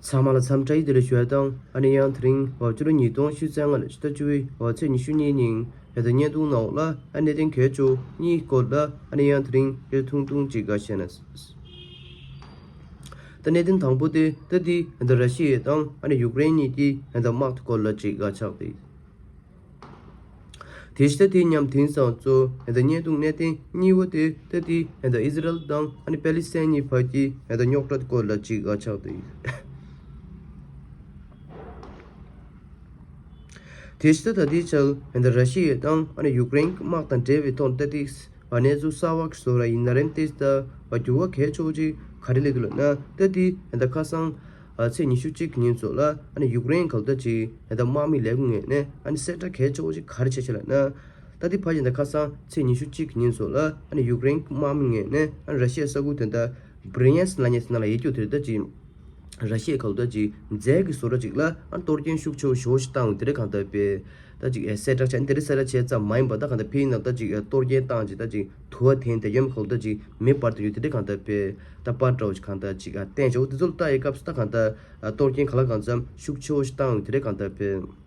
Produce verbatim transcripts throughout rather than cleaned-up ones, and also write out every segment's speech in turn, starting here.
ཚང་མ་ལ་འཚམས་འདྲི་བདེ་ལེགས་ཞུ་ཡ་དང་། ཨ་ནི་ཡང་དེ་རིང་འོ་ཕྱི་ལོ་ཉིས་སྟོང་ཉི་ཤུ་རྩ་ལྔ་ལོའི་ཕྱི་ཟླ་བཅུ་པའི་འོ་ཚེས་ཉི་ཤུ་གཉིས་ཉིན་ཡ་ད་བརྙན་ཐུང་ནང་ལ་ཨ་གནད་དོན་གལ་ཆེ་བོ་གཉིས་སྐོར་ལ་ཨ་ནི་ཡང་དེ་རིང་ཡ་ཐུང་ཐུང་ཅིག་ག་བཤད་ན། ད་གནད་དོན་དང་པོ་དེ་ད་དེ་ཡ་ད་ར་ཤི་ཡ་དང་ཨ་ནི་ཡུཀ་རེན་གཉིས་ཀྱི་ཡ་ད་དམག་དེ་སྐོར་ལ་ཅིག་ག་ཆགས་ཏེ། དེ་ཕྱི་ད་དེ་མཉམ་དེང་སང་ཚོ་ཡ་ད་བརྙན་ཐུང་གནད་དོན་གཉིས་པ་དེ་ད་དེ་ཡ་ད་ཨི་ཟི་རལ་དང་ཨ་ནི་པེ་ལི་སི་ཐན་གཉིས་བར་གྱི་ཡ་ད་རྙོག་དྲ་སྐོར་ལ་ཅིག་ག་ཆགས་ཏེ། དེ་ཕྱི་ད་ད་དེ་ཆལ་ཡ་ད་ར་ཤི་ཡ་དང་ཨ་ནི་ཡུཀ་རེན་དམག་དང་འབྲེལ་བའི་ཐོག་ད་དེ་གནས་ཚུལ་གསར་བ་བཟོ་ར་ཡིན་ན་རེམ་དེ་ད་འགྱུར་བ་གལ་ཆེ་བོ་ཅིག་ག་རེ་སླེབས་འདུག་ལབ་ན། ད་དེ་ཡ་ད་ཁ་སང་ཨ་ཚེས་ཉི་ཤུ་གཅིག་ཉིན་ཚོ་ལ་ཨ་ནི་ཡུཀ་རེན་གལ་ད་ཅིག་ཡ་ད་དམག་མི་ལས་ཁུངས་ངོས་ནས་ཨ་ནི་གསལ་བསྒྲགས་གལ་ཆེ་བོ་ཅིག་ག་རེ་བྱས་བྱས་ལབ་ན། ད་དེ་ཕ་ཡི་ད་ཁ་སང་ཚེས་ཉི་ཤུ་གཅིག་ཉིན་ཚོ་ལ་ཨ་ནི་ཡུཀ་རེན་དམག་མི་ངོས་ནས་ཨ་ནི་ར་ཤི་ཡ་ས་ཁུལ་དེ་ད་བྷི་རི་ཡན་སི་ལབ་མཁན་ཚོ་ནང་ལ་ཡེ་རྒྱུ་དེ་ད་ཅིག་ར་ཤི་ཡ་གལ་ད་ཅིག་རྫས་ཀྱི་བཟོ་གྲྭ་ཅིག་ལ་ཨ་གཏོར་སྐྱོན་ཤུགས་ཆེ་བོ་ཞེ་པོ་ཞིག་བཏང་དེ་རེད། གང་ལྟར་པས་ད་ཅིག་ཨེ་གསལ་བསྒྲགས་བྱས་དེ་རེད། གསལ་བསྒྲགས་བྱས་ཙམ་མ་ཡིན་པ་ད་གང་ལྟར་ཕ་ཡི་ནང་ད་ཅིག་ཨེ་གཏོར་སྐྱོན་བཏང་ཅིག་ད་ཅིག་དུ་བ་འཐེན་དེ་ཡོད་མེད་གང་ལྟར་ཅིག་མེ་སྤར་དུ་ཡོད་དེ་རེད། གང་ལྟར་པས་ད་པར་འདྲ་བོ་ཞིག་གང་ལྟར་ཅིག་ཨ་བསྟན་བྱ་བོ་དེ་ཚོ་ལ་ལྟ་ཡི་སྐབས་སུ་ད་གང་ལྟར་ཨ་གཏོར་སྐྱོན་ག་ལ་གང་འཚམ་ཤུགས་ཆེ་བོ་ཞིག་བཏང་ཡོད་དེ་རེད། གང་ལྟར་པས་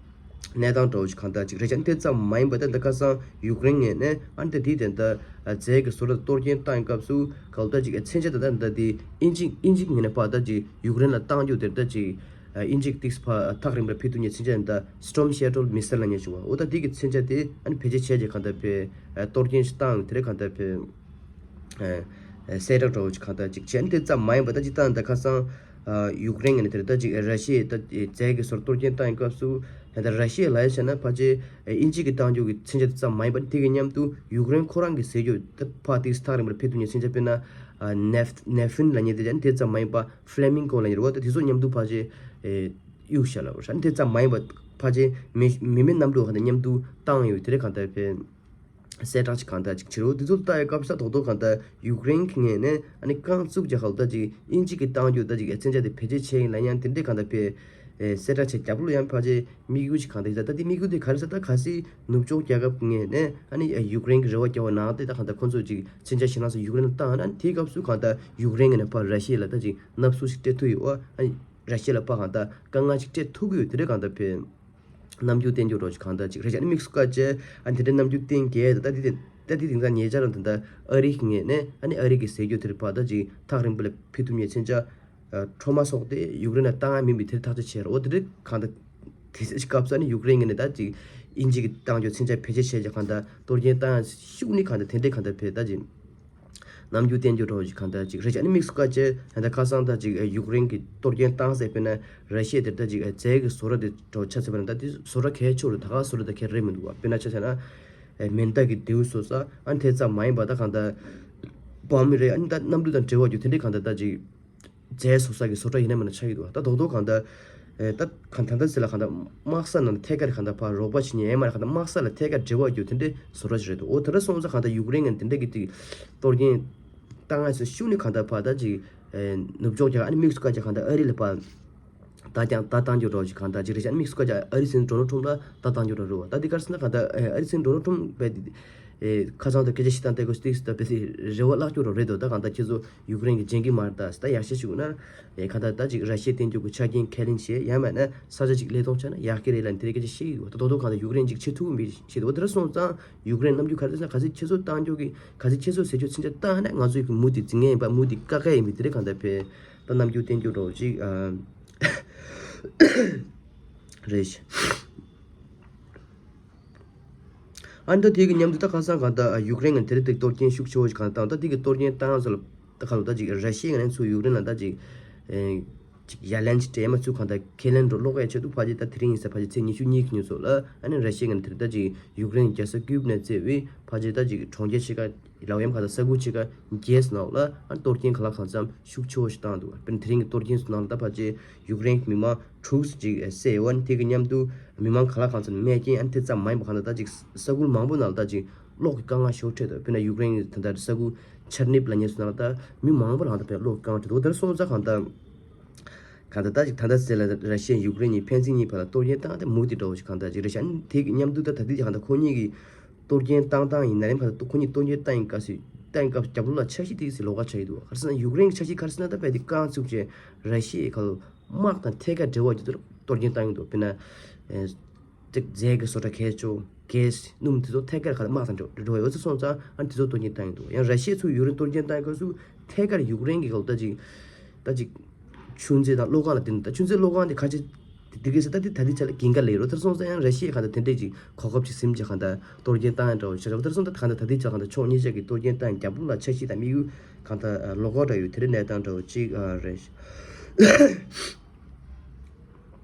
གནས་སྟངས་འདྲ་བོ་ཞིག་གང་ལྟར་ཅིག་རེད་ཤག་དེ་ཙམ་མ་ཡིན་པ་ད་ད་ཁ་སང་ཡུཀ་རེན་ངོས་ནས་ཨ་ནི་ད་དེ་དེ་ད་རྫས་ཀྱི་བཟོ་གྲྭ་གཏོར་སྐྱོན་བཏང་ཡི་སྐབས་སུ་གང་ལྟར་ཅིག་མཚོན་ཆ་ད་ད་ད་དེ་དབྱིན་ཇི་དབྱིན་ཇི་ངོས་ནས་ཕར་ད་ཅིག་ཡུཀ་རེན་ལ་བཏང་རྒྱུ་དེར་ད་ཅིག་ཨ་དབྱིན་ཇིའི་ཏིགས་ཕར་ཐག་རིང་པོར་ཕེབས་ཐུབ་མཁན་མཚོན་ཆ་ད་སི་ཊོརམ་ཤེ་ཌོ་མི་སི་ལ་ཉེ་ཞུ་བ། འོ་ད་དེ་གི་མཚོན་ཆ་དེ་ཨ་ནི་བེད་སྤྱོད་བྱས་རྗེས་གང་ལྟར་པས་ཨ་གཏོར་སྐྱོན་ཞིག་བཏང་ཡོད་དེ་རེད། གང་ལྟར་པས་ཨ་ཨ་གསལ་བསྒྲགས་འདྲ་བོ་ཅིག་གང་ལྟར་ཅིག་བྱས། ཨ་ནི་དེ་ཙམ་མ་ཡིན་པ་ད་ཅིག་ད་ད་ཁ་སང་ཨ་ཡུཀ་རེན་ངོས་ནས་དེར་ད་ཅིག་ར་ཤི་ཡའི་ད་རྫས་ཀྱི་བཟོ་གཏོར་སྐྱོན་བཏང་ཡོད་སྐབས་སུ་ད་ད་ར་ཤི་ཡ་ལ་ཡ་བྱས་ན་ཕལ་ཆེར་ཨ་དབྱིན་ཇི་གི་བཏང་རྒྱུ་གི་མཚོན་ཆ་དེ་ཙམ་མ་ཡིན་པ་དེ་གི་མཉམ་དུ་ཡུཀ་རེན་ཁོ་རང་གི་ཟས་རྒྱུ་ད་ཕར་ཏིགས་ཐག་རིང་པོར་ཕེབས་ཐུབ་མཁན་མཚོན་ཆ་དཔེར་ན་ཨ་ནེཕ་ནེཕ་ཧིན་ལབ་མཁན་དེ་ཨ་ནི་དེ་ཙམ་མ་ཡིན་པ་ཕ་ལེ་མིང་ཀོ་ལབ་མཁན་རེད་བ། ད་དེ་ཚོ་མཉམ་དུ་ཕལ་ཆེར་ཨེ་གཡུག་བཞག་ལབ་རེད། ཨ་ནི་དེ་ཙམ་མ་ཡིན་པ་ཕལ་ཆེར་མི་མི་མེད་གནམ་གྲུ་གང་ལྟར་མཉམ་དུ་བཏང་ཡོད་དེ་རེད། གང་ལྟར་པས་གསལ་བསྒྲགས་ཅིག་གང་ལྟར་ཅིག་བྱེད་རོགས། དེ་ཚོ་ལྟ་ཡི་སྐབས་སུ་རྡོག་རྡོག་གང་ལྟར་ཡུཀ་རེན་གྱི་ངོས་ནས་ཨ་ནི་རྐང་བཙུགས་ཀྱི་གང་ལྟར་ཅིག་དབྱིན་ཇི་གི་བཏང་རྒྱུ་ད་ཅིག་མཚོན་ཆ་དེ་བེད་སྤྱོད་བྱས་ཡིན་ལབ་ཡང་དེ་འདྲས་གང་ལྟར་པས་ཨེ་གསལ་བསྒྲགས་བྱས་རྒྱབ་ལོགས་ཡང་ཕལ་ཆེར་དམིགས་ཡུལ་ཅིག་གང་ལྟར་ཡིན་ད། ད་དེ་དམིགས་ཡུལ་དེ་ག་རེ་ཟེར་ད་གལ་སྲིད་ནུབ་ཕྱོགས་རྒྱལ་ཁབ་ངོས་ནས་ཨ་ནི་ཡུཀ་རེན་གྱི་རེ་བ་བརྒྱབ་པ་ན་དེ་ད་གང་ལྟར་ཁོང་ཚོས་ཅིག་མཚོན་ཆ་ཞེད་སྣང་ཟེར་ཡུཀ་རེན་ལ་བཏང་ན་དེའི་སྐབས་སུ་གང་ལྟར་ཡུཀ་རེན་ངོས་ནས་ཕར་ར་ཤི་ཡ་ལ་ད་ཅིག་མནབ་བཟོ་ཞིག་སྤྲད་ཐུབ་ཡོད། ཨ་ནི་ར་ཤི་ཡ་ལ་ཕར་གང་ལྟར་དཀའ་ངལ་ཅིག་སྤྲད་ཐུབ་ཀྱི་ཡོད་དེ་འདྲས་གང་ལྟར་པས་རྣམ་འགྱུར་བསྟན་རྒྱུ་འདྲ་ཅིག་གང་ལྟར་ཅིག་རེད་ཤག་ཨ་ནི་དམིགས་སུ་བཀར་བྱས་ཨ་ནི་དེ་འདྲའི་རྣམ་འགྱུར་བསྟན་གྱི་ད་ལྟ་དེ་ད་ལྟ་དེ་དེང་སང་ཉེ་ཆར་ལ་ད་ལྟ་ཨ་རི་གི་ངོས་ནས་ཨ་ནི་ཨ་རི་གི་ཟས་རྒྱུ་དེར་ཕར་ད་ཅིག་ཐག་རིང་པོ་ལ་ཕེབས་ཐུབ་མཁན་མཚོན་ཆ་ཁྲོ་མ་སོགས་དེ་ཡུཀ་རེན་ལ་བཏང་ཡ་མིན་པའི་དེར་ཐག་གཅོད་བྱས་རེད། འོ་དེ་འདྲའི་གང་ལྟར་དེ་སྐབས་སུ་ཨ་ནི་ཡུཀ་རེན་ངོས་ནས་ད་ཅིག་དབྱིན་ཇི་གི་བཏང་རྒྱུ་མཚོན་ཆ་བེད་སྤྱོད་བྱས་ཀྱི་གང་ལྟར་གཏོར་སྐྱོན་བཏང་ཡ་ཤུགས་ནི་གང་ལྟར་དེ་འདྲའི་གང་ལྟར་བས་ད་ཅིག་རྣམ་འགྱུར་བསྟན་རྒྱུ་འདྲ་བོ་ཞིག་གང་ལྟར་ཅིག་རེད་ཤག་ཨ་ནི་དམིགས་སུ་བཀར་བྱས་ད་ལྟ་ཁ་སང་ད་ཅིག་ཡུཀ་རེན་གྱི་གཏོར་སྐྱོན་བཏང་ཟེར་དཔེར་ན་ར་ཤི་ཡ་དེར་ད་ཅིག་རྫས་ཀྱི་བཟོ་གྲྭ་དེ་འདྲ་བོ་ཆ་མཚོན་པ་ན་ད་དེ་བཟོ་གྲྭ་གལ་ཆེ་བོ་རེད། ད་ག་བཟོ་གྲྭ་ད་གལ་རེད་མི་འདུག་བ། དཔེར་ན་ཆ་བཞག་ན་མེ་མདའ་གི་མདེའུ་བཟོ་ས་ཨ་ནི་དེ་ཙམ་མ་ཡིན་པ་ད་གང་ལྟར་བམ་རེད། ཨ་ནི་ད་གནམ་གྲུ་དང་འབྲེལ་བ་རྒྱུ་དེ་འདྲའི་གང་ལྟར་ད་ཅིག་རྫས་བཟོ་ས་གི་བཟོ་གྲྭ་ཡིན་ན་མིན་ན་ཆགས་ཀྱི་འདུག་ད་རྡོག་རྡོག་གང་ལྟར་ཨེ་ད་གང་ད་ལྟ་ཟེར་ལ་གང་ལྟར་དམག་ས་ནང་ཐད་ཀར་གང་ལྟར་ཕར་རོགས་པ་བྱེད་མཁན་ཡང་མ་རེད། གང་ལྟར་དམག་ས་ལ་ཐད་ཀར་འབྲེལ་བ་རྒྱུ་དེ་འདྲའི་བཟོ་གྲྭ་ཞིག་རེད་འདུག་འོ་དེ་འདྲ་སོང་ཙང་གང་ལྟར་ཡུཀ་རེན་ངོས་ནས་དེ་འདྲ་གི་ཅིག་གཏོར་སྐྱོན་བཏང་ཡ་ཟེར་ཤུགས་ནི་གང་ལྟར་ཕར་ད་ཅིག་ཨེ་ནུབ་ཕྱོགས་རྒྱལ་ཁབ་ཨ་ནི་དམིགས་སུ་བཀར་བྱས་གང་ལྟར་ཨ་རི་ལ་ཕར་ད་ཀྱང་ད་བཏང་རྒྱུ་འདྲ་བོ་ཞིག་གང་ལྟར་ཅིག་རེད་ཤག་ཨ་ནི་དམིགས་སུ་བཀར་བྱས་ཨ་རིའི་སྲིད་འཛིན་ཌོ་ནལ་ཊམ་ལ་ད་བཏང་རྒྱུ་འདྲ་རེད་བ། ད་འདི་ག་རེ་ཟེར་ན་གང་ལྟར་ཨེ་ཨ་རིའི་སྲིད་འཛིན་ཌོ་ནལ་ཊམ་བས་ཨེ་ཁ་སང་དུ་སྐད་ཆ་བཤད་སྟངས་དེ་གོ་སྟེ་ད་བས་རེ་བ་བརླག་རྒྱུ་འདྲ་རེད་འདུག་ད་གང་ལྟར་ཁྱེད་ཚོ་ཡུཀ་རེན་གྱི་བྱེད་ཀྱི་མ་རེད། ད་ད་ཡག་ཤོས་ཤིག་ན་ཨེ་གང་ལྟར་ད་ཅིག་ར་ཤི་ཡ་བསྟན་རྒྱུ་གི་ཆ་རྐྱེན་ཁས་ལེན་བྱས་ཡང་མེད་ན་ས་ཆ་ཅིག་སླེབས་ཐོང་ཆ་ན་ཡག་གི་རེད་ལབ་དེ་རིང་སྐད་ཆ་བཤད་ཀྱི་འདུག་ད་རྡོག་རྡོག་གང་ལྟར་ཡུཀ་རེན་ཅིག་བྱེད་ཐུབ་མི་ཤེས་འདུག་དེ་འདྲ་སོང་ཙང་ཡུཀ་རེན་རྣམ་འགྱུར་ག་རེ་ཟེར་ན་ག་ཚོད་ཁྱེད་ཚོ་བཏང་རྒྱུ་གི་ག་ཚོད་ཁྱེད་ཚོ་ཟེར་རྒྱུ་མཚོན་ཆ་བཏང་ན་ང་ཚོ་ཡི་གི་མུ་མཐུད་འཛིང་ངེས་ཡིན་པ་མུ་མཐུད་བཀག་ག་ཡིན་པའི་དེ་རིང་གང་ལྟར་བས་ད་རྣམ་འགྱུར་བསྟན་རྒྱུ་འདྲ་བོ་ཅིག་ཨ། རེད། ཨ་ནི་ད་དེ་གི་མཉམ་དུ་ད་ཁ་སང་གང་ལྟར་ཡུཀ་རེན་གྱི་དེ་རིང་དེ་གཏོར་སྐྱོན་ཤུགས་ཆེ་བོ་ཞིག་གང་ལྟར་བཏང་། ད་དེ་གི་གཏོར་སྐྱོན་བཏང་ས་ལ་ད་ག་ལ་ད་ཅིག་ར་ཤི་ཡ་ནས་ཚུར་ཡུཀ་རེན་ལ་ད་ཅིག་ཨེ་ཅིག་ཡ་ལན་ཅིག་སྤྲད་མ་ཚུར་གང་ལྟར་ཁས་ལེན་འགྲོ་ཀློག་ཡ་ཆེད་དུ་ཕལ་ཆེར་ད་དེ་རིང་ཡིན་ས་ཕལ་ཆེར་ཚེས་ཉི་ཤུ་གཉིས་ཀྱི་ཉིན་ཚོ་ལ་ཨ་ནི་ར་ཤི་ཡ་ནས་དེ་རིང་ད་ཅིག་ཡུཀ་རེན་རྒྱལ་ས་ཀིབ་ནས་བཙལ་བའི་ཕལ་ཆེར་ད་ཅིག་གྲོང་ཁྱེར་ཆེ་ཁག་ལའོ་ཡམ་ཁ་དང་ས་ཁུལ་ཆེ་ཁག་བརྒྱད་ནང་ལ་ཨ་གཏོར་སྐྱོན་ག་ལ་གང་འཚམ་ཤུགས་ཆེ་བོ་ཞིག་བཏང་འདུག་དཔེར་ན་དེ་རིང་གི་གཏོར་སྐྱོན་ནང་ལ་ད་ཕལ་ཆེར་ཡུཀ་རེན་གྱི་མི་མང་དྲུག་ཅིག་བསད་ཡོད། ཨ་ནི་དེ་གི་མཉམ་དུ་མི་མང་ག་ལ་གང་འཚམ་རྨས་སྐྱོན། ཨ་ནི་དེ་ཙམ་མ་ཡིན་པ་གང་ལྟར་ད་ཅིག་ས་ཁུལ་མང་པོ་ནང་ལ་ད་ཅིག་གློག་གི་དཀའ་ངལ་ཞེ་པོ་འཕྲད་འདུག་དཔེར་ན་ཡུཀ་རེན་གྱི་ད་ལྟ་ས་ཁུལ་ཆར་ནིབ་ལབ་མཁན་ཚོ་ནང་ལ་ད་མི་མང་པོ་ལ་ད་དཔེར་གློག་གི་དཀའ་ངལ་འཕྲད་འདུག་དེར་སོང་ཙང་གང་ལྟར་གང་ལྟར་ད་ཅིག་ད་ལྟ་ཟེར་ལ་ར་ཤི་ཡ་ཡུཀ་རེན་གཉིས་ཕན་ཚུན་གཉིས་བར་ལ་གཏོར་སྐྱོན་བཏང་སྟེ་མུ་མཐུད་འགྲོ་བ་ཞིག་གང་ལྟར་ཅིག་རེད་ཤག་ཨ་ནི་དེ་གི་མཉམ་དུ་ད་ད་ལྟའི་གང་ལྟར་ཁོ་གཉིས་ཀྱི་གཏོར་སྐྱོན་བཏང་སྟངས་ཡིན་ན་རེམ་ཁ་ད་ཁོ་གཉིས་གཏོར་སྐྱོན་བཏང་ཡིན་སྐབས་སུ་བཏང་ཡིན་སྐབས་རྒྱབ་ལོགས་ལ་འཆར་གཞི་དེ་ཟེར་ལོགས་ཀ་ཆགས་ཡོད་འདུག་ག་རེ་ཟེར་ན་ཡུཀ་རེན་གྱི་འཆར་གཞི་ག་རེ་ཟེར་ན་ད་བས་དེ་རྐང་བཙུགས་བྱས་ར་ཤི་ཡའི་ཁ་ལ་ དམག་དང་ཐད་ཀར་འབྲེལ་བ་ཡོད་དུས་གཏོར་སྐྱོན་བཏང་ཡོད་འདུག་དཔེར་ན། ཨེ། ཏིག་རྫས་ཀྱི་བཟོ་གྲྭ་གས་ཆོ་གས་སྣུམ་དེ་ཚོ་ཐད་ཀར་ཁ་དམག་དང་འབྲེལ་བ་ཡོད་ཚེ་སོང་ཙང་ཨ་ནི་དེ་ཚོ་གཏོར་སྐྱོན་བཏང་ཡོད་འདུག་ཡང་ར་ཤི་ཡ་ཚོས་ཡུཀ་རེན་གཏོར་སྐྱོན་བཏང་ཡོད་སྐབས་སུ་ཐད་ཀར་ཡུཀ་རེན་གྱི་སྐབས་ད་ཅིག་ད་ཅིག་ཆུ་མཛོད་དང་གློག་ཁང་ལ་བརྟེན་ད་ཆུ་མཛོད་གློག་ཁང་དེ་ཁ་ཆེ་དེ་གས་ད་དེ་ད་དེ་ཆ་ལ་འགན་ཁ་ལས་རོ་དེར་སོང་ཙང་ཡང་ར་ཤི་ཡ་ག་ད་དེ་འདྲས་ཅིག་གོ་སྐབས་ཅིག་ཟིན་ཅིག་ག་ད་གཏོར་སྐྱོན་བཏང་ཡང་འདྲ་བོ་ཆ་ཆ་དེར་སོང་ད་ག་ད་ད་དེ་ཆ་ག་ད་ཕྱོགས་གཉིས་ཆ་གི་གཏོར་སྐྱོན་བཏང་རྒྱབ་ལོགས་ལ་འཆར་གཞི་དང་དམིགས་ཡུལ་ག་ད་ལོག་གོ་འདྲ་ཡོད་དེ་རེ་གནས་སྟངས་འདྲ་བོ་ཅིག་རེད།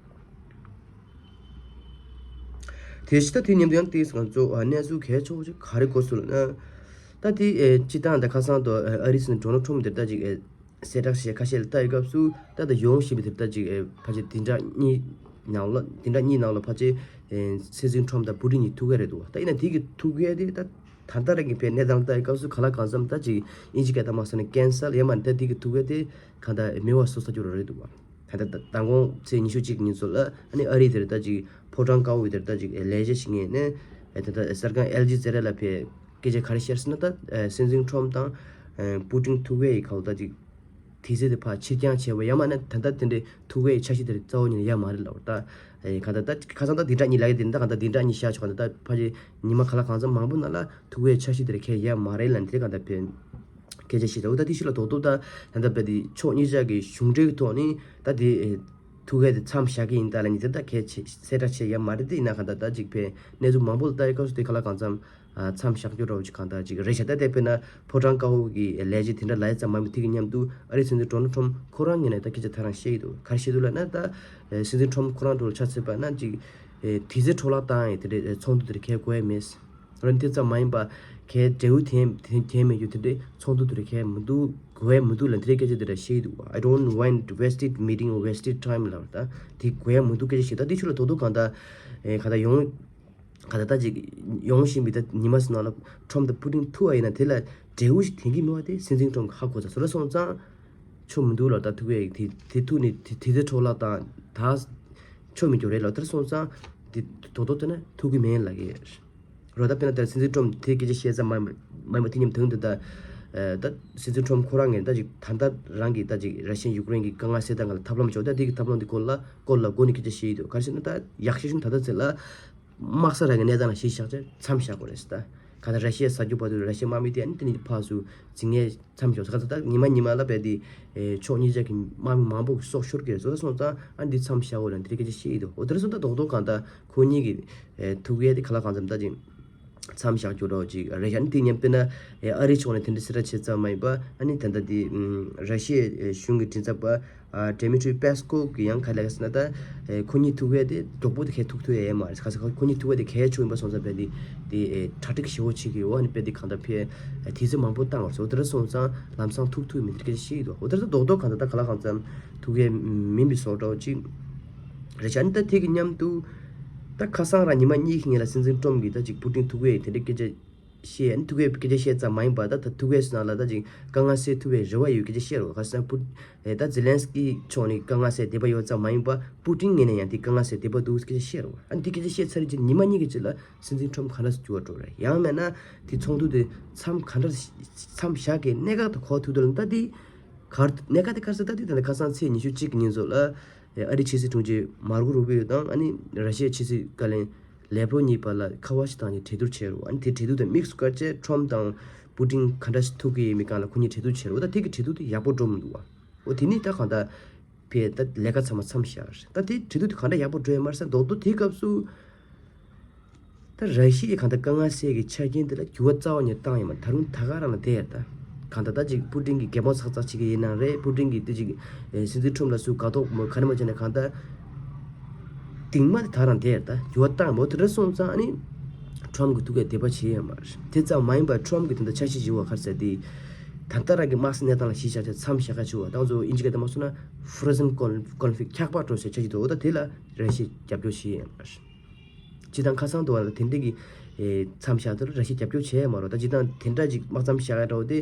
དེ་ཕྱི་ད་དེ་མཉམ་དུ་ཡང་ཏིས་ང་ཚོ་གནས་ཚུལ་གལ་ཆེ་བོ་ཅིག་ག་རེ་གོ་སོང་ལབ་ན། ད་དེ་ཨེ་སྤྱི་བཏང་ད་ཁ་སང་དུ་ཨ་རི་སྲིད་འཛིན་ཌོ་ནལ་ཊམ་དེ་ད་ཅིག་ཨེ་གསལ་བསྒྲགས་བྱས་ཁ་ཤས་ལ་ལྟ་ཡི་སྐབས་སུ་ད་ད་ཡོང་བཞིན་པའི་དེ་ད་ཅིག་ཨེ་ཕལ་ཆེར་དེ་འདྲ་གཉིས་ནང་ལ་དེ་འདྲ་གཉིས་ནང་ལ་ཕལ་ཆེར་ཨེ་སྲིད་འཛིན་ཊམ་དང་པུ་ཏིན་གཉིས་ཐུག་གི་རེད་འདུག་ད་ཡིན་ན་དེ་གི་ཐུག་གི་དེ་ད་ད་ལྟ་རང་གི་ཕའི་གནས་སྟངས་ལྟ་ཡི་སྐབས་སུ་ག་ལ་གང་འཚམ་ད་ཅིག་ཨིན་ཇི་སྐད་ད་མ་སོང་ན་ཀན་སལ་ཡང་མ་ད་དེ་གི་ཐུག་གི་དེ་གང་ད་མེད་པ་བཟོ་ས་རྒྱུ་ར་རེད་འདུག་བ། ད་ལྟ་མདང་དགོང་ཚེས་ཉི་ཤུ་གཅིག་ཉིན་ཚོ་ལ་ཨ་ནི་ཨ་རི་དེར་ད་ཅིག་ཕོ་བྲང་དཀར་པོ་དེར་ད་ཅིག་ལས་བྱེད་ཞིག་ངེས་ནས་ད་ལྟ་གསར་ཁང་ཨལ་ཇི་ཛེ་ར་ལ་ཕེ་སྐད་ཆ་ག་རེ་བཤད་ཟེར་ན་ད་སྲིད་འཛིན་ཁྲོམ་དང་པུ་ཏིན་ཐུག་པའི་ཁ་ལོ་ད་ཅིག་དེ་ཚེ་དེ་ཕར་ཕྱིར་འགྱངས་བྱས་པ་ཡང་མ་ན་ད་ལྟ་དེ་འདྲའི་ཐུག་པའི་འཆར་གཞི་དེར་རྩ་བ་ཉིད་ནས་ཡ་མ་རེད་ལབ་ད་ག་ད་ད་ཁ་སང་ད་འདི་འདྲ་གཉིས་ལ་ཡ་དེ་ད་ག་ད་འདི་འདྲ་གཉིས་བཤད་ཆོག་ག་ད་ད་ཕ་ཅེ་ཉི་མ་ག་ལ་གང་འཚམ་མང་པོ་ན་ལ་ཐུག་པའི་འཆར་གཞི་དེར་ཁས་ཡ་མ་རེད་ལབ་འདི་ག་ད་ཕེ། སྐད་ཆ་བཤད་ད་འོ་ད་དེ་ཤི་ལ་དོག་དོག་ད་ད་ལྟ་བས་དེ་ཕྱོགས་གཉིས་ཆ་གི་གཞུང་འབྲེལ་གྱི་ཐོག་ནས་ད་དེ་ཐུག་ཡ་དེ་མཚམས་བཞག་གི་ཡིན་ད་ལ་ནི་དེ་ད་གལ་ཆེ་གསལ་བསྒྲགས་བྱས་ཡ་མ་རེད་དེ་ཡིན་ན་གང་ལྟར་ད་ཅིག་ཕན་གནས་ཚུལ་མང་པོ་ལ་ལྟ་ཡི་སྐབས་སུ་དེ་ག་ལ་གང་འཚམ་མཚམས་བཞག་རྒྱུ་འདྲ་བོ་ཅིག་གང་ལྟར་ཅིག་རེད་ཤག་ད་དེ་དཔེར་ན་ཕོ་བྲང་དཀར་པོ་གི་ལས་བྱེད་དེ་འདྲ་ལ་ཡ་ཙམ་མ་མི་དེ་གི་མཉམ་དུ་ཨ་རི་སྲིད་འཛིན་ཌོ་ནལ་ཁྲོམ་ཁོ་རང་ངོས་ནས་ད་སྐད་ཆ་ད་རང་བཤད་ཀྱི་འདུག་ག་རེ་བཤད་འདུག་ལབ་ན་ད་སྲིད་འཛིན་ཁྲོམ་ཁོ་རང་འགྲོ་ལ་ཆ་མཚོན་པ་ན་ཅིག་དུས་ཚོད་འཕྲོ་བརླག་བཏང་ཡི་དེ་འདྲའི་ཚོགས་འདུ་དེ་འདྲ་གལ་དགོས་ཡ་མེད། རོན་དེ་ཙམ་མ་ཡིན་པ་གལ་འབྲས་བུ་དེ་དེ་གལ་མེད་རྒྱུ་དེ་འདྲའི་ཚོགས་འདུ་དེ་འདྲ་གལ་མི་འདུག་དགོས་ཡ་མི་འདུག་ལབ་དེ་འདྲའི་སྐད་ཆ་དེ་འདྲ་བཤད་ཀྱི་འདུག I don't want wasted meeting or wasted time ལབ་ད་དེ་དགོས་ཡ་མི་འདུག་སྐད་ཆ་བཤད་ད་དེ་ཆུ་ལ་དོ་དོ་གང་ད་ག་ད་ཡོང་ག་ད་ད་ཅིག་ཡོང་བཞིན་པའི་ད་ཉི་མ་སུ་ནང་ལ་ཁྲོམ་དང་པུ་ཏིན་ཐུག་པ་ཡིན་ན་དེ་ལ་འབྲས་བུ་ཞིག་ཐོན་གྱི་མེད་པ་དེ་སྲིད་འཛིན་ཁྲོམ་གྱི་ཧ་གོ་ཚར་སོ་ལ་སོང་ཙང་ཆོ་མི་འདུག་ལ་ད་ཐུག་པའི་དེ་དེ་ཐུག་ནས་དེ་དེ་ཚེ་འཕྲོ་བརླག་དང་ད་ཆོ་མི་འགྱུར་རེད་ལ་དེར་སོང་ཙང་དེ་དོ་དོ་དེ་ན་ཐུག་གི་མེད་ལ་གི་རོ། ད་དཔེར་ན་དེར་སྲིད་འཛིན་ཁྲོམ་དེ་སྐད་ཆ་བཤད་ཙམ་མ་མ་མ་དེ་ཉིན་དུང་དུ་ད་ད་སྲིད་འཛིན་ཁྲོམ་ཁོ་རང་ངས་ད་ཅིག་ད་ལྟ་རང་གི་ད་ཅིག་ར་ཤི་ཡན་ཡུཀ་རེན་གྱི་དཀའ་ངལ་སེལ་སྟངས་ལ་ཐབས་ལམ་ཅོག་ད་དེ་གི་ཐབས་ལམ་དེ་སྐོར་ལ་སྐོར་ལ་སྒོ་ནས་སྐད་ཆ་བཤད་ཡི་འདུག་ག་རེ་ཟེར་ན་ད་ཡག་ཤོས་ཤིག་ད་ལྟ་ཚེ་ལ། དམག་ས་རང་གི་གནས་སྟངས་ལ་གཞི་བཞག་ཚེ་མཚམས་བཞག་དགོས་རེད་ཟེར་ད། ག་ད་ར་ཤི་ཡ་ས་རྒྱུ་བར་དུ་ར་ཤི་ཡ་དམག་མི་དེ་ཨ་ནི་དེ་ནི་ཕར་ཚུར་འཛིང་ངེས་མཚམས་བཞག་ཟེར་ག་ད་ད་ཉི་མ་ཉི་མ་ལ་བས་དེ་ཕྱོགས་གཉིས་ཆ་གི་དམག་མི་མང་པོ་གི་སྲོག་ཤོར་གི་རེད་ཟེར་ད་སོང་ཙང་ཨ་ནི་འདི་མཚམས་བཞག་དགོས་རེད་འདི་རེད་སྐད་ཆ་བཤད་ཡི་འདུག་འོ་དེ་རེད་སོང་ད་རྡོག་རྡོག་གང་ད་ཁོ་གཉིས་ཀྱི་ཐུག་ཡས་དེ་ག་ལ་གང་འཚམ་ད་ཅིག་མཚམས་བཞག་རྒྱུ་འདྲ་བོ་ཅིག་རེད་ཤག་ཨ་ནི་དེ་མཉམ་དཔེར་ན་ཨ་རིའི་ཕྱོགས་ནས་དེ་འདྲ་གསལ་བསྒྲགས་བྱས་ཙམ་མ་ཡིན་པ་ཨ་ནི་ད་ལྟ་དེ་ར་ཤི་ཡའི་གཞུང་གི་མགྲིན་ཚབ་པ། ཨ་ཌི་མི་ཊི་རི་པེ་སི་ཀོབ་ཀྱིས་ཡང་ག་ལབ་ཟེར་ན་ད་ཨེ་ཁོ་གཉིས་ཐུག་པ་དེ་མགྱོགས་པོ་དེ་གས་ཐུག་ཐུབ་ཡ་ཡོད་མ་རེད། ག་ས་ཁོ་གཉིས་ཐུག་པ་དེ་གས་ཆོག་ཡིན་པ་སོང་ཙང་དཔེ་དེ་དེ་ཨེ་གྲ་སྒྲིག་ཞེ་པོ་བྱེད་ཀྱི་ཡོད། ཨ་ནི་དཔེ་དེ་གང་ལྟར་ཕེ་ཨེ་དུས་ཚོད་མང་པོ་བཏང་བར་སོང་། དེ་འདྲ་སོང་ཙང་ལམ་སང་ཐུག་ཐུབ་མི་འདུག་སྐད་ཆ་བཤད་ཀྱི་འདུག་འོ་དེ་འདྲ་རྡོག་རྡོག་གང་ལྟར་ད་ག་ལ་གང་འཚམ་ཐུག་ཡ་མིན་པའི་བཟོ་འདྲ་བོ་ཅིག་རེད་ཤག་ཨ་ནི་ད་དེ་གི་མཉམ་དུ་ད་ཁ་སང་རང་ཉི་མ་གཉིས་ཀྱི་སྔོན་ལ་སྲིད་འཛིན་ཀྲོམ་གྱིས་ད་ཅིག་པུ་ཏིན་ཐུག་པ་དེ་འདྲའི་སྐད་ཆ་བཤད། ཨ་ནི་ཐུག་པའི་སྐད་ཆ་བཤད་ཙམ་མ་ཡིན་པར་ད་ད་ཐུག་པའི་ནང་ལ་ད་ཅིག་དཀའ་ངལ་སེལ་ཐུབ་པའི་རེ་བ་ཡོད་སྐད་ཆ་བཤད་རོགས། ག་ཟེར་ན་པུ་ཨེ་ད་ཛེ་ལན་སི་ཀི་ཕྱོགས་ནས་དཀའ་ངལ་སེལ་འདོད་པ་ཡོད་ཙམ་མ་ཡིན་པར་པུ་ཏིན་ངོས་ནས་ཡང་དེ་དཀའ་ངལ་སེལ་འདོད་པ་འདུག་སྐད་ཆ་བཤད་རོགས། ཨ་ནི་དེ་སྐད་ཆ་བཤད་ཚར་རྗེས་ཉི་མ་གཉིས་ཀྱི་རྗེས་ལ་སྲིད་འཛིན་ཁྲོམ་ག་འདྲ་སེ་འགྱུར་བ་འགྲོ་རེད། ཡང་མེད་ན་དེ་ཚོགས་འདུ་དེ་མཚམས་ག་འདྲ་མཚམས་བཞག་གི་གནད་འགག་དེ་གོ་ཐུབ་འདུག་ལ་ད་དེ་གར་གནད་འགག་དེ་ག་རེ་ཟེར་ད་དེ་ད་ལྟ་ཁ་སང་ཚེས་ཉི་ཤུ་གཅིག་གི་ཉིན་ཚོ་ལ་ཨ་རིའི་ཕྱི་སྲིད་དྲུང་ཆེ་མར་ཀོ་རུ་པིའོ་དང་ཨ་ནི་ར་ཤི་ཡའི་ཕྱི་སྲིད་བཀའ་བློན་ལེབ་རོ་གཉིས་བར་ལ་ཁ་པར་ཞིག་བཏང་ནས་གྲོས་བསྡུར་བྱས་རོགས། ཨ་ནི་དེ་གྲོས་བསྡུར་དང་དམིགས་སུ་བཀར་བྱས་ཁྲོམ་དང་པུ་ཏིན་ག་འདྲ་ཞིག་ཐུག་གི་ཡོད་མེད་སྒང་ལ་ཁོ་གཉིས་གྲོས་བསྡུར་བྱས་རོགས། ད་དེ་གི་གྲོས་བསྡུར་དེ་ཡག་པོ་འགྲོ་མི་འདུག་བ། འོ་དེ་ནི་ད་གང་ལྟར་ཕེ་ད་ལས་ཀ་ཚང་མ་མཚམས་བཞག་རེད། ད་དེ་གྲོས་བསྡུར་དེ་གང་འདྲ་ཡག་པོ་འགྲོ་ཡོད་མ་རེད་ཟེར་རྡོག་རྡོག་དེའི་སྐབས་སུ་ད་ར་ཤི་ཡའི་གང་ལྟར་དཀའ་ངལ་སེལ་གྱི་ཆ་རྐྱེན་དེ་ལ་འགྱུར་བ་རྩ་བ་ཉིད་བཏང་ཡོད་མ་རེད། ད་རུང་ད་ག་རང་ལ་བསྡད་ཡོད། ད་གང་ལྟར་ད་ཅིག་པུ་ཏིན་གྱིས་རྒྱལ་མོ་ཚག་ཚག་བྱེད་ཀྱི་ཡིན་ནའང་རེད། པུ་ཏིན་གྱིས་དེ་ཅིག་ཨེ་སྲིད་འཛིན་ཁྲོམ་ལ་སུ་དགའ་ཐོག་མོ་ག་རེ་མ་བྱས་ན་གང་ལྟར་སྟིང་མ་དེ་ད་རང་བསྡད་ཡོད། ད་འགྱུར་བ་བཏང་མོ་དེ་འདྲ་སོང་ཙང་ཨ་ནི་ཁྲོམ་གྱི་ཐུག་གའི་འདོད་པ་བྱེད་ཡོད་མ་རེད། དེ་ཙམ་མ་ཡིན་པར་ཁྲོམ་གྱི་དེ་འདྲ་འཆར་གཞི་བཞི་བ་ག་རེ་ཟེར་དེ་ད་ལྟ་རང་གི་དམག་སའི་གནས་སྟངས་ལ་གཞི་བཞག་སྟེ་མཚམས་བཞག་ག་བྱུང་བ་ད་ང་ཚོ་ཨིན་ཇི་སྐད་དུ་མ་སོང་ན་frozen conflict འཁྱག་པ་འགྲོ་སའི་འཆར་གཞི་འདུག་འོ་ད་དེ་ལ་ར་ཤི་ཡས་རྒྱབ་སྐྱོར་བྱེད་ཡོད་མ་རེད། སྤྱིར་བཏང་ཁ་སང་དུ་བ་ལ་དེ་འདྲ་གི་ཨེ་མཚམས་བཞག་དུས་ར་ཤི་ཡས་རྒྱབ་སྐྱོར་བྱས་ཡོད་མ་རེད། ད་སྤྱིར་བཏང་དེ་འདྲ་ཅིག་དམག་མཚམས་བཞག་ཡ་འདྲ་བོ་དེ་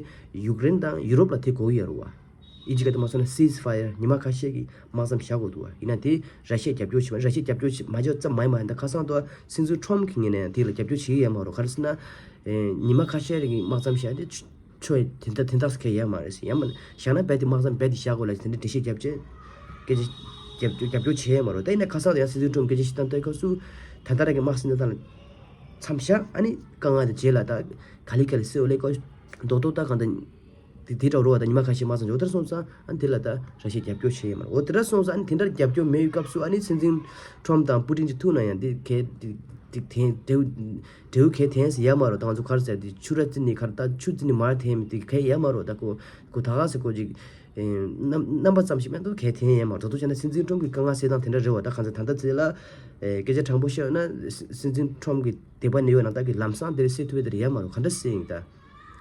ཡུཀ་རེན་དང་ཡུ་རོབ་ལ་དེ་དགོས་ཀྱི་ཡོད་རེད་བ། ཨིན་ཇི་སྐད་དུ་མ་སོང་ན་ceasefire ཉི་མ་ཁ་ཤས་ཀྱི་དམག་མཚམས་བཞག་དགོས་འདུག་བ། ཡིན་ན་དེ་ར་ཤི་ཡས་རྒྱབ་སྐྱོར་བྱེད་མ་ར་ཤི་ཡས་རྒྱབ་སྐྱོར་བྱེད་མ་བྱས་ཙམ་མ་ཡིན་པ་ཡིན་ད་ཁ་སང་དུ་བ་སྲིད་འཛིན་ཁྲོམ་གྱི་ངོས་ནས་དེ་ལ་རྒྱབ་སྐྱོར་བྱེད་ཀྱི་ཡོད་མ་རེད། ག་རེ་ཟེར་ན་ཨེ་ཉི་མ་ཁ་ཤས་རིང་གི་དམག་མཚམས་བཞག་དེ་ཆོས་དེ་འདྲ་དེ་འདྲ་ཟེར་མཁན་ཡོད་མ་རེད་ཟེར། ཡང་མིན་བཞག་ན་རྦད་དེ་དམག་མཚམས་རྦད་དེ་བཞག་དགོས་ལབ་དེ་འདྲ་འགྲེལ་བཤད་བརྒྱབ་བྱས་སྐད་ཆ་ རྒྱབ་སྐྱོར་རྒྱབ་སྐྱོར་བྱས་ཡོད་མ་རེད། ད་ཡིན་ན་ཁ་སང་དེ་ཡང་སྲིད་འཛིན་ཁྲོམ་སྐད་ཆ་བཤད་སྟངས་ལྟ་སྐབས་སུ་ད་ལྟ་རང་གི་དམག་སྲིད་གནས་སྟངས་ལ་མཚམས་བཞག་ཨ་ནི་དཀའ་ངལ་དེ་རྗེས་ལ་ད་ག་ལེ་ག་ལེ་སེལ་ལེ་ཀོ་རྡོག་རྡོག་ད་གང་ལྟར་དེ་དེ་འདྲ་རོ་བ་ད་ཉི་མ་ཁ་ཤས་མ་སོང་ཇོ་དར་སོང་ཙང་ཨ་ནི་དེ་ལ་ད་ར་ཤི་ཡ་རྒྱབ་སྐྱོར་བྱས་ཡོད་མ་རེད། འོ་དེ་འདྲ་སོང་ཙང་ཨ་ནི་དེ་འདྲ་རྒྱབ་སྐྱོར་མེད་པའི་སྐབས་སུ་ཨ་ནི་སྲིད་འཛིན་ཁྲོམ་དང་པུ་ཏིན་གྱི་ཐུག་ན་ཡང་དེ་གལ་དེ་དེ་དེ་འབྲེལ་འབྲེལ་གལ་དེ་ཡང་ཡ་མ་རོ། ད་ང་ཚོ་ག་རེ་ཟེར་དེ་ཆུ་ར་རྩི་ནི་ག་རེ་ད་ཆུ་རྩི་ནི་མར་དེ་མི་དེ་གལ་ཡ་མ་རོ། ད་ཁོ་ཁོ་ད་ག་ཟེར་ཁོ་ཅིག་རྣམ་རྣམ་པ་ཙམ་ཞིག་མེད་འདུག་གལ་དེ་ཡང་ཡ་མ་རོ། ད་དུ་བྱས་ན་སྲིད་འཛིན་ཁྲོམ་གྱི་དཀའ་ངལ་སེལ་སྟངས་དེ་འདྲ་རེད་བ། ད་གང་ཟེར་ད་ལྟ་ཚེ་ལ་སྐད་ཆ་དྲང་པོ་བཤད་ན་སྲིད་འཛིན་ཁྲོམ་གྱི་དད་པ་ནི་ཡོད་ན་ད་གི་ལམ་སང་དེ་རེ་སེལ་ཐུབ་པའི་དེ་རེད་ཡ་མ་རོ། ག་འདྲ་སེལ་ཡིན་ད།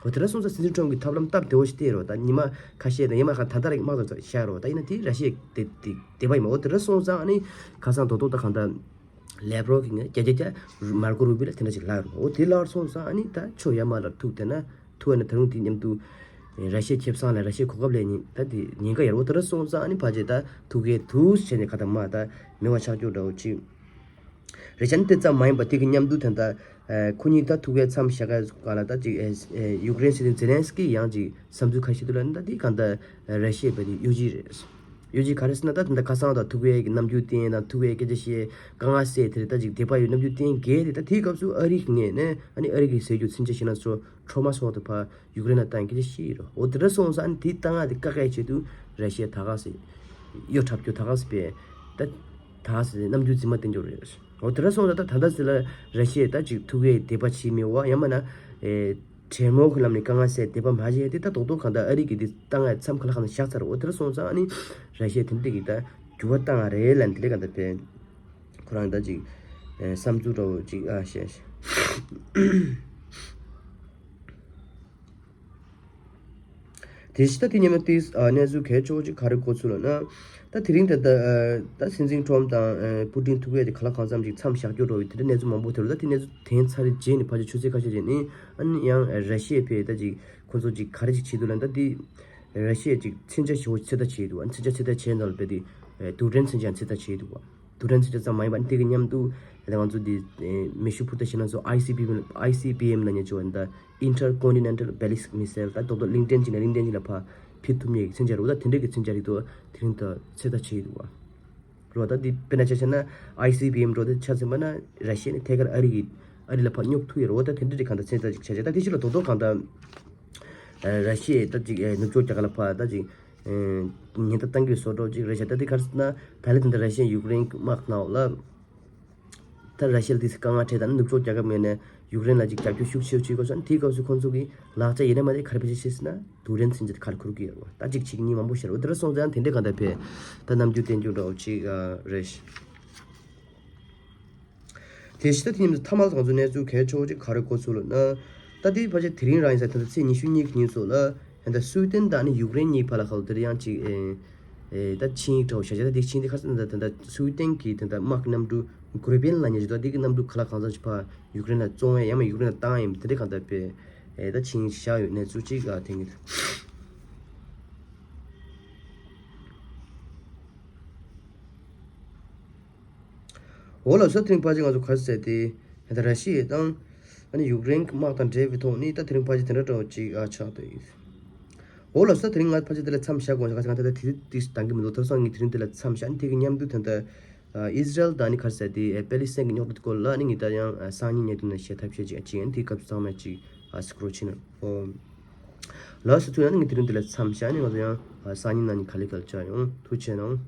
འོ་དེ་འདྲ་སོང་ཙང་སྲིད་འཛིན་ཁྲོམ་གྱི་ཐབས་ལམ་སྟབས་བདེ་བོ་ཞིག་བལྟས་རོ། ད་ཉི་མ་ཁ་ཤས་དང་ཉི་མ་ཁ་ད་ལྟ་རེ་མ་ཐག་ཤར་རོ། ད་ཡིན་ན་དེ་ར་ཤི་ཡའི་དེ་དེ་དེ་བ་ཡིན་མ། འོ་དེ་འདྲ་སོང་ཙང་ཨ་ནི་ཁ་སང་རྡོག་རྡོག་ད་གང་ད་ལེབ་རོ་གི་ངས་རྒྱ་རྒྱ་རྒྱ་མར་ཀོ་རུ་བི་ལ་དེ་འདྲ་ཞིག་ལབ་རོ། འོ་དེ་ལབ་སོང་ཙང་ཨ་ནི་ད་ཆོ་ཡ་མ་ལ་ཐུག་དེ་ན་ཐུག་ཨ་ནི་ད་རུང་དེ་མཉམ་དུ་ར་ཤི་ཡའི་ཁེ་བཟང་ལ་ར་ཤི་ཡའི་གོ་སྐབས་ལེན་ཉིན་ད་དེ་ཉེན་ཁ་ཡར། འོ་དེ་འདྲ་སོང་ཙང་ཨ་ནི་ཕ་ཅེ་ད་ཐུག་གེ་ཐུག་བྱས་ནས་ཁ་ད་མ་ད་མེ་བ་ཆག་ཆོག་འདྲ་བོ་ཅིག་རེ་ཆ་ནི་དེ་ཙམ་མ་ཡིན་པ་དེ་གི་མཉམ་དུ་ད་ལྟ་ཁོ་གཉིས་ད་ཐུག་པའི་མཚམས་བཞག་ག་ལ་ད་ཅིག་ཡུཀ་རེན་སྲིད་འཛིན་ཛེ་ལན་སི་ཀི་ཡང་ཅིག་བསམ་ཚུལ་ཁ་ཤས་འདུག་ལ་ནི་ད་དེ་གང་ལྟར་ར་ཤི་ཡའི་བ་དེ་གཡོ་ཇི་རེད། གཡོ་ཇི་ག་རེ་ཟེར་ན་ད་ད་ལྟ་ཁ་སང་ད་ཐུག་པའི་གི་རྣམ་འགྱུར་བསྟན་དང་ཐུག་པའི་སྐད་ཆ་བཤད་དཀའ་ངལ་སེལ་དེ་རེད། ད་ཅིག་དད་པ་ཡོད་རྣམ་འགྱུར་བསྟན་གལ་རེད། ད་དེའི་སྐབས་སུ་ཨ་རི་གི་ངོས་ནས་ཨ་ནི་ཨ་རི་གི་ཟེར་རྒྱུ་མཚོན་ཆ་བྱས་ན་ཚོ་ཁྲོ་མ་སོགས་དུ་ཕ་ཡུཀ་རེན་ལ་བཏང་གི་ཅི་ཤེས་རོ། འོ་དེ་འདྲ་སོང་ཙང་ཨ་ནི་དེ་བཏང་ང་དེ་བཀག་གའི་ཆེད་དུ་ར་ཤི་ཡ་ད་ག་སེ་གཡོ་འཁྲབ་རྒྱུ་ད་ག་སེ་པས་ད་ད་ག་སེ་རྣམ་འགྱུར་རྫུན་མ་བསྟན་རྒྱུ་རེད། འོ་དེ་འདྲ་སོང་ཙང་ད་ད་ལྟ་ཟེར་ལ་ར་ཤི་ཡ་ད་ཅིག་ཐུག་གའི་དད་པ་བྱེད་མེད་བ་ཡང་མིན་ན་ཨེ་གྲོས་མོལ་གྱི་ལམ་ནས་དཀའ་ངལ་སེལ་དད་པ་མ་བྱས་དེ་ད་རྡོག་རྡོག་གང་ལྟར་ཨ་རི་གི་དེ་བཏང་ང་མཚམས་ཁ་ལ་ཁ་ན་བཞག་ཚར། འོ་དེ་འདྲ་སོང་ཙང་ཨ་ནི་ར་ཤི་ཡ་དེ་འདྲ་གི་ད་འགྱུར་བ་བཏང་ང་རེད་ལ་ནི་དེ་ལས་གང་ལྟར་པས་ཁོ་རང་ད་ཅིག་ཨེ་བསམ་ཚུལ་འདྲ་བོ་ཅིག་ཨ་བཤད། དེ་བཞིན་ད་དེ་ཉིན་མ་དེ་གནས་ཚུལ་གལ་ཆེ་བོ་ཅིག་ག་རེ་གོ་ཚུལ་ལ་ན། ད་དེ་རིང་ད་ད་ད་སྲིད་འཛིན་ཁྲོམ་དང་པུ་ཏིན་ཐུག་ཡས་དེ་ག་ལ་གང་འཚམ་ཅིག་མཚམས་བཞག་རྒྱུ་འགྲོ་བའི་དེ་འདྲ་གནས་ཚུལ་མང་པོ་དེ་རུ་ད་དེ་གནས་ཚུལ་དེ་ཚར་རྗེས་ནས་ཕལ་ཆེར་ཆུ་ཚོད་ཁ་ཤས་རྗེས་ནས་ཨ་ནི་ཡང་ར་ཤི་ཡའི་ཕེ་ད་ཅིག་ཁོ་ཚོ་ཅིག་ག་རེ་ཅིག་བྱེད་འདུག་ལ་ད་དེ་ར་ཤི་ཡས་ཅིག་མཚོན་ཆ་ཞེ་བོ་ཅིག་ཚོད་ལྟ་བྱེད་འདུག་ཨ་ནི་མཚོན་ཆ་ཚོད་ལྟ་བྱས་ནང་ལ་ཕེ་དེ་རྡུལ་ཕྲན་མཚོན་ཆ་ཚོད་ལྟ་བྱེད་འདུག་བ། རྡུལ་ཕྲན་ཚོད་ལྟ་ཙམ་མ་ཡིན་པ་ཨ་ནི་དེ་གི་མཉམ་དུ་ད་ང་ཚོ་འདི་མེ་ཤུགས་འཕུར་མདའ་ཞེ་ན་ཚོ་ཨའི་སི་བི་ཨེམ་ཨའི་སི་བི་ཨེམ་ལབ་མཁན་ཅིག་ཡོད་ད། Intercontinental Ballistic Missile ད་རྡོག་རྡོག་གླིང་ཕྲན་གཅིག་ནས་གླིང་ཕྲན་གཅིག་ལ་ཕར་འཕུར་ཐུབ་མཁན་གྱི་མཚོན་ཆ་རེད་འོ། ད་དེ་འདྲ་གི་མཚོན་ཆ་རེད་འདུག་ད་དེ་རིང་ད་ཚོད་ལྟ་བྱས་འདུག་བ། རེད་བ། ད་འདི་དཔེར་ན་ཆ་བཞག་ན་ཨའི་སི་བི་ཨེམ་འགྲོ་དེ་ཆ་ཟིན་པ་ན་ར་ཤི་ཡ་ནས་ཐད་ཀར་ཨ་རི་གི་ཨ་རི་ལ་ཕར་སྙོབ་ཐུབ་ཡོད་རེད་འོ། ད་དེ་འདྲ་གི་གང་ལྟར་ཚོད་ལྟ་ཅིག་བྱས་བྱས་ད་དེ་ཕྱི་ལ་རྡོག་རྡོག་གང་ལྟར་ར་ཤི་ཡས་ད་ཅིག་ནུབ་ཕྱོགས་རྒྱ་གར་ལ་ཕར་ད་ཅིག་ཉེན་བརྡ་བཏང་གི་བཟོ་འདྲ་ཅིག་རེད་ཤག་ད་དེ་ག་རེ་ཟེར་ན་ད་ལན་དེ་འདྲ་ར་ཤི་ཡས་ཡུཀ་རེན་དམག་ནང་ལ། ད་ར་ཤི་ཡ་ལ་དེ་ཚོ་དཀའ་ངལ་འཕྲད་ད་ནི་ནུབ་ཕྱོགས་རྒྱལ་ཁབ་ངོས་ནས་ཡུཀ་རེན་ལ་ཅིག་རྒྱབ་སྐྱོར་ཤུགས་ཆེ་བྱེད་དགོས་སོང་། དེའི་སྐབས་སུ་ཁོང་ཚོ་གི་ལག་ཆ་ཡིན་ན་མ་རེད་ག་རེ་ཕལ་ཆེར་བྱེད་ཟེར་ན་རྡུལ་ཕྲན་མཚོན་ཆ་དེ་ག་རེ་འཁུར་གི་ཡོད་རེད་བ། ད་ཅིག་བྱེད་ཀྱི་གཉིས་མང་པོ་ཤར་བ་དེ་འདྲ་སོང་ཙང་དེ་འདྲའི་གང་ལྟར་ཕེ་ད་རྣམ་འགྱུར་བསྟན་རྒྱུ་འདྲ་བོ་ཅིག་རེད། དེ་བཞིན་ད་དེ་ཉིན་མཐའ་མ་ང་ཚོ་གནས་ཚུལ་གལ་ཆེ་བོ་ཅིག་ག་རེ་གོ་ཚུལ་ལ་ན། ད་དེ་ཕལ་ཆེར་དེ་རིང་རང་ཡིན་ས་ད་ལྟ་ཚེས་ཉི་ཤུ་གཉིས་ཀྱི་ཉིན་སོགས་ལ་ད་ལྟ་སུའི་ཏན་དང་ནི་ཡུཀ་རེན་གཉིས་བར་ལ་ཁ་ལོ་དེར་ཡང་ཅིག་ཨེ་ཨེ་ད་ཆིངས་ཡིག་འདྲ་བོ་བཞག་བྱས། ད་དེ་ཆིངས་དེ་ཁ་སང་ད་ད་ད་སུའི་ཏན་གྱི་ད་ད་དམག་གནམ་གྲུ་གུ་རི་པན་ལབ་མཁན་ཅིག་འདུག་ད་དེ་གི་གནམ་གྲུ་ག་ལ་གང་འཚམ་ཅིག་ཕར་ཡུཀ་རེན་ལ་བཙོང་ཡས་ཡང་མིན་ཡུཀ་རེན་ལ་བཏང་ཡས་ཡིན་དེ་འདྲ་གང་ལྟར་ཕེ་ཨེ་ད་ཆིངས་ཡིག་བཞག་ཡོད་གནས་ཚུལ་ཅིག་ཨ་དེང་གི། འོ་ལགས་སོ། དེ་རིང་ཕལ་ཆེར་ང་ཚོ་ག་རེ་ཟེར་ཏེ་ད་ར་ཤི་ཡ་དང་ཨ་ནི་ཡུཀ་རེན་གྱི་དམག་དང་འབྲེལ་བའི་ཐོག་ནས་ད་དེ་རིང་ཕལ་ཆེར་དེ་འདྲ་འདྲ་བོ་ཅིག་ཨ་ཆགས་བསྡད་ཡོད། འོ་ལགས་སོ། དེ་རིང་ང་ཕལ་ཆེར་དེ་ལ་མཚམས་བཞག་དགོས་ཤག་ང་ད་ལྟ་དེ་དུས་འདང་གི་མི་འདུག་ཐོག་སང་ངས་དེ་རིང་དེ་ལ་མཚམས་བཞག་ཨ་ནི་དེ་གི་མཉམ་དུ་ད་ལྟ་ཨ་ཨི་ཟི་རལ་དང་ཨ་ནི་ག་རེ་ཟེར་ཏེ་ཨ་པེ་ལི་སི་ཐན་གྱི་རྙོག་དྲ་དེ་སྐོར་ལ་ཨ་ནི་ངས་ད་ཡང་ཨ་སང་ཉིན་ཉིན་དུ་ནས་བཤད་ཐབས་ཤེས་ཅིག་ཨ་ཅིག་ཨ་ནི་དེའི་སྐབས་སུ་ཚང་མས་ཅིག་ཨ་སི་ཀྲོལ་བྱེད་ན། འོ་ལགས་སོ། ཐུགས་ཡང་ཨ་ནི་ངས་དེ་རིང་དེ་ལ་མཚམས་བཞག་ཨ་ནི་ང་ཚོ་ཡང་ཨ་སང་ཉིན་ནང་ནས་ག་ལེ་ག་ལེ་བཅར་ཡོང་། ཐུགས་རྗེ་གནང་།